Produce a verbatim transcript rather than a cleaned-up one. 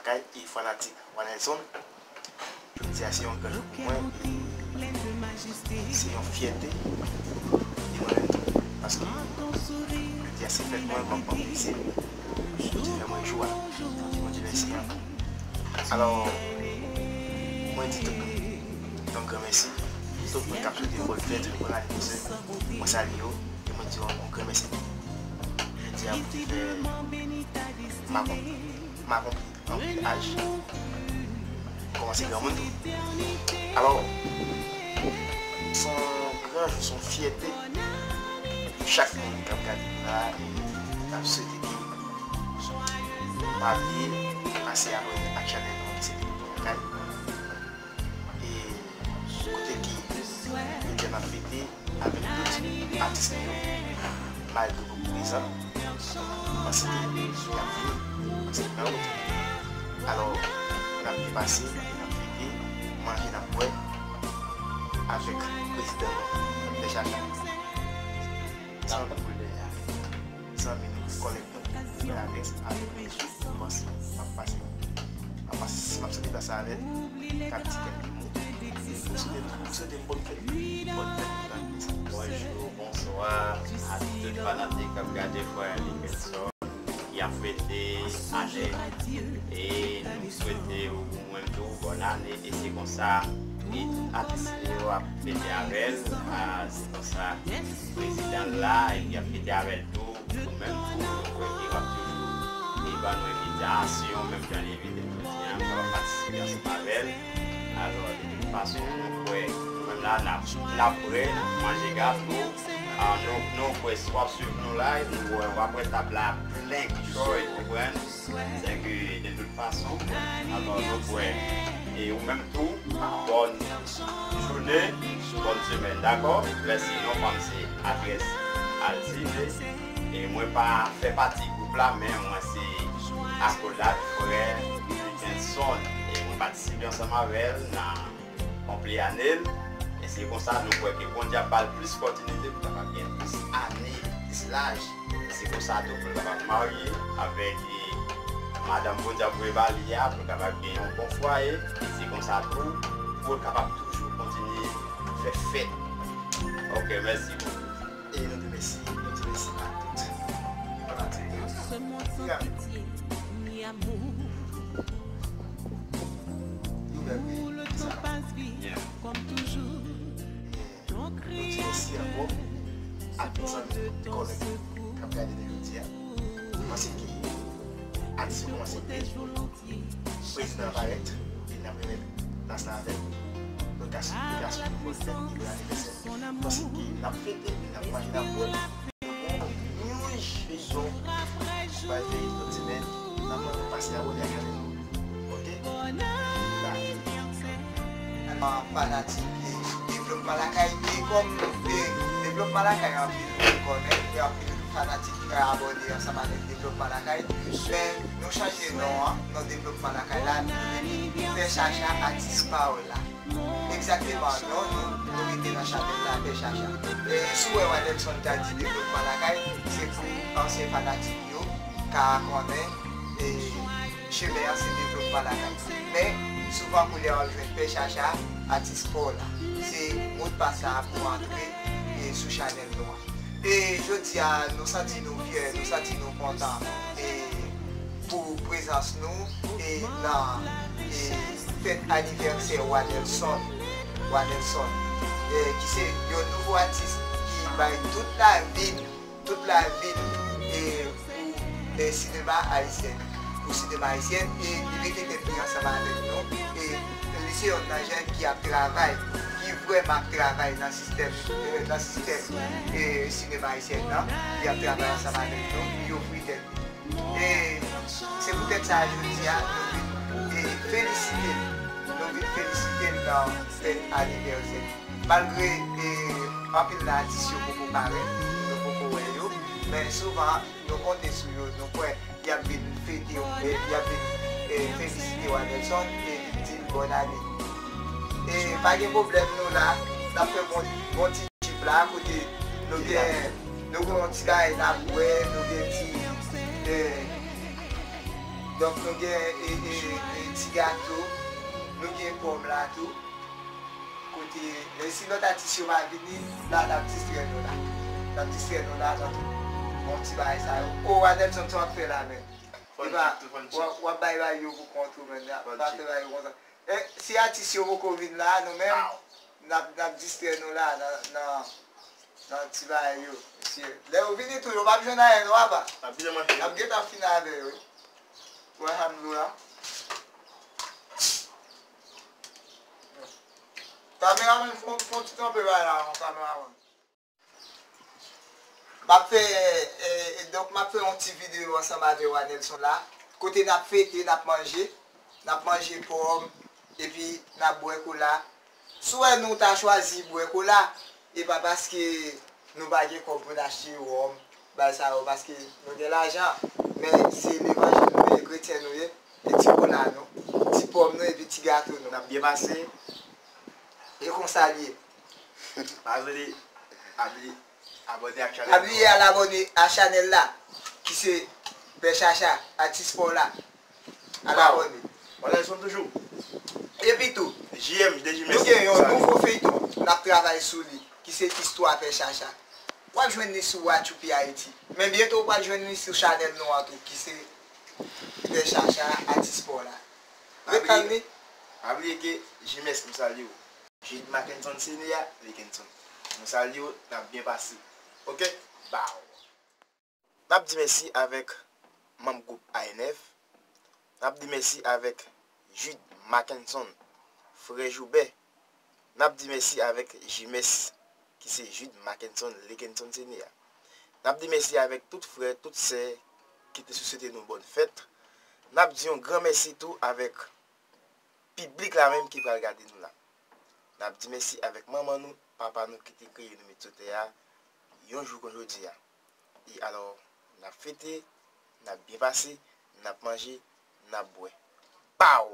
Lakay e fanatik Wanelson. Jodi a se yon gran jou pou mwen e se yon fyète pou mwen menm tou. Paske jodi a se fèt mwen, m ap fèt li. Bondye fè mwen jou a. Di Bondye mèsi ankò. Alò, mwen di tout moun yon gran mèsi. Tout moun k ap swete m bòn fèt, bòn anivèsè, mwen salye yo e mwen di yo yon gran mèsi. Jodi a Bondye fè m akonpli, m akonpli anpil aj. Kòmanse granmoun tou. Alò, se yon gran jou, se yon fyète pou chak moun k ap gade m la e k ap swete ke pa bliye pase abòne ak chanèl nou ki se Depi Lakay. E kote ke jodi a n ap fete avèk tout atis nou yo, malgre yo poko prezan, m panse ke y ap vini, paske n nan wout. Alò, n ap byen pase, n ap fete, manje, n ap bwè avèk prezidan nou, Pè Chacha. San, zanmi nou, kòlèg nou, Bèladès avèk Mèsi. M panse m ap pase, m ap pase, m ap soti plas la avè l, k ap di kèk mo. Pou swete, pou swete m bòn fèt, bòn fèt Bèladès. Bonjou, bonswa a tout fanatik k ap gade frè Nickelson ki ap fete anè. E nou swete ou menm tou bòn ane. E se konsa, e tout atis yo ap fete avè l. A, se konsa, prezidan l la, epi y ap fete avè l tou. Ou menm tou, nou kwè ke w ap toujou e ban nou envitasyon, menm jan li envite nou jodi a, pou kapab patisipe ansanm avè l. Alò, de tout fason, nou kwè, nou menm la, n ap, n ap prè, n ap manje gato. A, nou, nou kwè, si w ap swiv nou live, nou wè, w ap wè tab la plen kòy, ou konprann? Sèke, de tout fason, alò, nou kwè, e ou menm tou, bòn jounen, bòn semèn, dakò? Mèsi, non pa m se Adrès Altive, e mwen pa fè pati gwoup la, men mwen se akolad frè Nickelson, e mwen patisipe ansanm avè l nan konpli ane l, e se konsa nou kwè ke Bondye ap ba l plis pòtinite pou kapab gen plis ane, plis laj. Se konsa tou pou l kapab marye avèk, e, madanm Bondye ap voye ba li a, pou l kapab gen yon bon fwaye. Se konsa tou pou l kapab toujou kontinye fè fèt. Ok, mèsi bokou. E nou di mèsi, nou di mèsi a tout fanatik yo. Yo bèl wi, sa. Yeah. Nou di mèsi ankò a tout zanmi, kòlèg k ap gade nou jodi a. Nou panse ke atis yo kòmanse byen. Prezidan an parèt, e n ap remèt plas la avè l. Nou ka, nou ka swete bòn fèt e bòn anivèsè. Nou panse ke n ap fete, n ap manje, n ap bwè. Yon jou, nou pral fè yon lòt semèn, n ap mande w pase abòne ak chanèl nou. Ok? Bye. Fanatik, e, Devlopman Lakay, e kòm, e, Devlopman Lakay anpil moun konnen, e anpil fanatik ki ka abòne ansanm avèk Devlopman Lakay, men nou chanje non an, non Devlopman Lakay la, nou vin Pè Chacha Atis Paola. Egzakteman, non, nou, nou rete nan chanèl la, Pè Chacha. E si w wè Wanelson ta di Devlopman Lakay, se pou ansyen fanatik yo ka konnen, e, chemen an se Devlopman Lakay. Men, souvan kounye a w ap jwenn Pè Chacha, Atis Paola. Se modpas la pou antre, e, sou chanèl nou an. E jodi a, nou santi nou fyè, nou santi nou kontan, e, pou prezans nou, e, nan, e, fèt anivèsè Wanelson, Wanelson, e, ki se yon nouvo atis ki bay tout lavi l, tout lavi l, e, pou, e, sinema ayisyen, pou sinema ayisyen, e li mete tèt li ansanm avèk nou, e li se yonn nan jèn ki ap travay, ki vrèman ap travay nan sistèm, e, nan sistèm, e, sinema ayisyen nan, li ap travay ansanm avèk nou, li ofri tèt li. E se poutèt sa, jodi a, nou vin, e, felisite l, nou vin felisite l nan fèt anivèsè. Malgre, e, anpil nan atis yo poko parèt, nou poko wè yo, men souvan, nou konte sou yo, nou kwè y ap vin fete, e, y ap vin, e, felisite Wanelson e di l bòn ane. E pa gen pwoblèm, nou la, n ap fè bon, bon ti trip la, kote nou gen, nou gen yon ti bagay n ap bwè, nou gen ti, e, Donk, nou gen e, e, e, ti gato, nou gen pòm la tou. Kote, e, si lòt atis yo pa vini, la, n ap distrè nou la. N ap distrè nou la, nan tout bon ti bagay sa yo. O, Adelson, sa w ap fè la, menm? Epa, w ap, w ap bay bagay yo pou kont ou, menm. Pa fè bagay yo konsa. E, si atis yo poko vin la, nou menm, n ap, n ap distrè nou la, nan, nan, nan ti bagay yo, mesye. Lè yo vini tou, yo p ap jwenn anyen, non, apa? N ap gentan fin avè yo, wi. Wè sa m di w la. Kameramann, fè yon, fè yon ti kanpe bay la, non, kameramann. M ap fè, e, e, donk, m ap fè yon ti videyo ansanm avè w, Anelson la, kote n ap fete, n ap manje, n ap manje pòm, epi n ap bwè kola. Si w wè nou ta chwazi bwè kola, e pa paske nou pa gen kòb pou n achte wòm, bay sa yo, paske nou gen lajan, men se levanjil nou ye, kretyen nou ye, e ti kola nou, ti pòm nou, epi ti gato nou. N ap byen pase. E konsa l ye. Pa bliye, pa bliye abòne ak chanèl. Pa bliye al abòne a chanèl la, ki se Pè Chacha, atis pa w la. Al abòne. Anelson toujou. Epi tou, J M, nou gen yon nouvo feyton, n ap travay sou li, ki se Istwa Pè Chacha. W ap jwenn li sou Watchoupi Haiti. Men byento w pral jwenn li sou chanèl nou an tou, ki se Pè Chacha, atis pa w la. Ret tann li. Pa bliye ke J M S, m salye w. Jude Mackenson Senior, Lekenson. Nou salye w, n ap byen pase. Oke? Baw. N ap di mèsi avèk manm gwoup A N F. N ap di mèsi avèk Jude Mackenson, frè Joubè. N ap di mèsi avèk J M S, ki se Jude Mackenson Lekenson Senior. N ap di mèsi avèk tout frè, tout sè ki te sou swete nou bòn fèt. N ap di yon gran mèsi tou avèk piblik la menm ki pral gade nou la. N ap di mèsi avèk manman nou, papa nou ki te kreye nou met sou tè a yon jou kon jodi a. E alò, n ap fete, n ap byen pase, n ap manje, n ap bwè. Pow!